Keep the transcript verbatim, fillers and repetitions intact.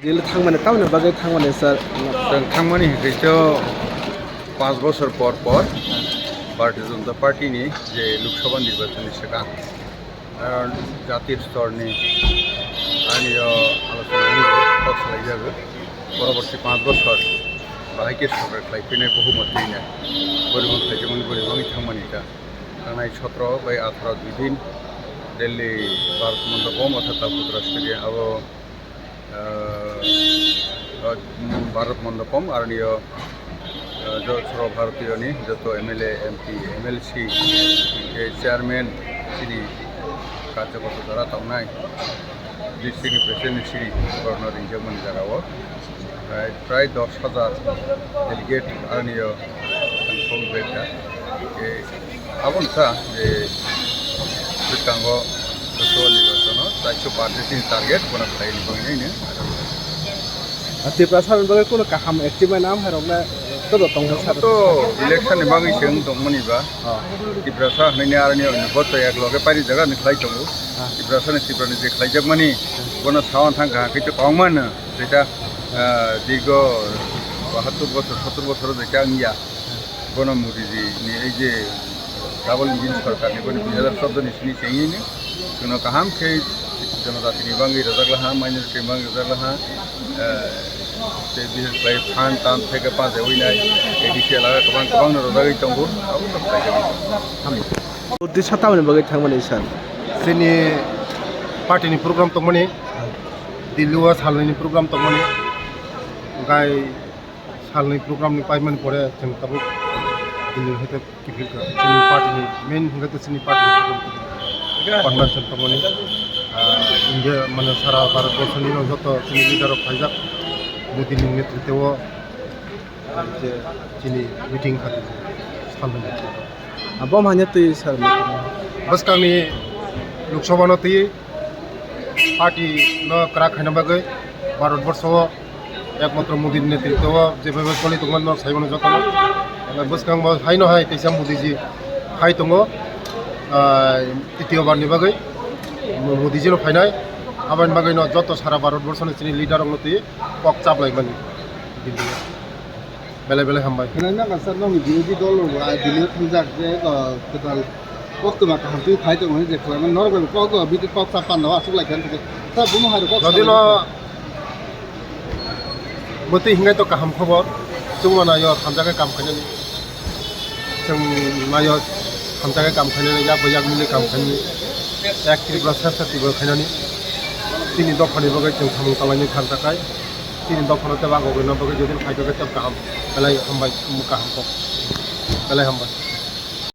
Jil thangmani, tamoni bagwi thangmani, sir? Chwng thangmani hwnkhe to panch bosor por por Bharatiya Janata Party ni je Lok Sabha nirbachon ni swkang, ah, jati stor ni ani o alochona wngwi kok salai jago. Poroborti panch bosor bahai khe sorkar khlai phinai, bohumot twi nai, boribong khlai jakmani, boribong wngwi thangmani ta. Thangnai sotro bai atharo dui din Delhi Bharat Mandapam, orthat Talputra Stadium, abo, ah, ah, Bharat Mandapam, arnio, ah, jo-, Sarva Bharatiyo ni joto M L A, M P, M L C, eh, chairman, chini karyakarta jora tongnai, district ni president ni siri borno ringjak mani jaga o. Prai, prai dos hajar delegate arnio ang song beta. Eh, Aboni sa je bwskango Loksawa nirbachono chairso party ni target bono khlaini bagwi nini. Ah, Tiprasa ni bagwi kuno kaham achievement am hairokna todo tongma sa. To election ni bagwi se wng tongmani ba. Ah. Tiprasa hwnwi ni aroni boto ek loge paini jaga ni khlai tongo. Ah. Tiprasa ni Tripura ni je khlaijakmani bono sawan thang kaham khe kwbangma no. Jeta, ah, dirgo bahattur bosor, sottur bosor jeta wngya. Bono Modi ji ni ei je double engine sorkar ni boni dui hajar chordo ni sini chengwi ni chwngno kaham khe jonojati ni bagwi rwjak laha, minority ni bagwi rwjak laha, ah, tei bises khlai phan tan theke pajewi nai, A D C elaga kwbang kwbang no rwjagwi tongo, abo no khlai jagwi. Uddesa tamoni bagwi thangmani sir? Chini party ni program tongmani, Delhi o salnwi ni program tongmani, gai salnwi program ni paimani pore chwng tabuk Delhi hai khe kiphil kha. Chini party ni main hwnkhe to chini party ni program convention tongmani, ah, India mane sara Bharat borso ni joto chini leader rok phaijak Modi ni netritwo. Ang je chini meeting khati salnwi. Abo manya twi sir meeting. Bwskangni Lok Sabha no twi party no kwrak khaina bagwi Bharat borso o ekmatro Modi ni netritwo o jephaibai choli tongmani nok saibo no jotono. Bwskang bo haino hai teisa Modi ji hai tongo, ah, titiyo bar ni bagwi Modi ji no phainai. Aboni bagwi no joto sara Bharat borso ni chini leader rok no twi kok chaplaimani. Belai belai hambai. Khwnai nang sir, nokni birodhi dol rok bo, ah, Delhi o thangjak je, ah, kwtal koktwma kaham twi phai tongo hwnwi je khwlaimani norok bai bo kok, ah, bini kok sa panda o aswk lai kha, ta bumo hai rok kok. Jodi sa no lai kha. Bwtwi hingai to kaham khobor, chwngno naio thangjak khe kam khainani. Chwng naio thangjak khe kam khainani, yak bai yak mili kam khainani, ek Tripura sreshta Tripura khainani. Chini dophani bagwi chwng samung tanglai thangjak khai. Chini dophano tei bagwi rwna bagwi jodi no phai khe tei kaham, belai hambai, kaham kok, belai hambai.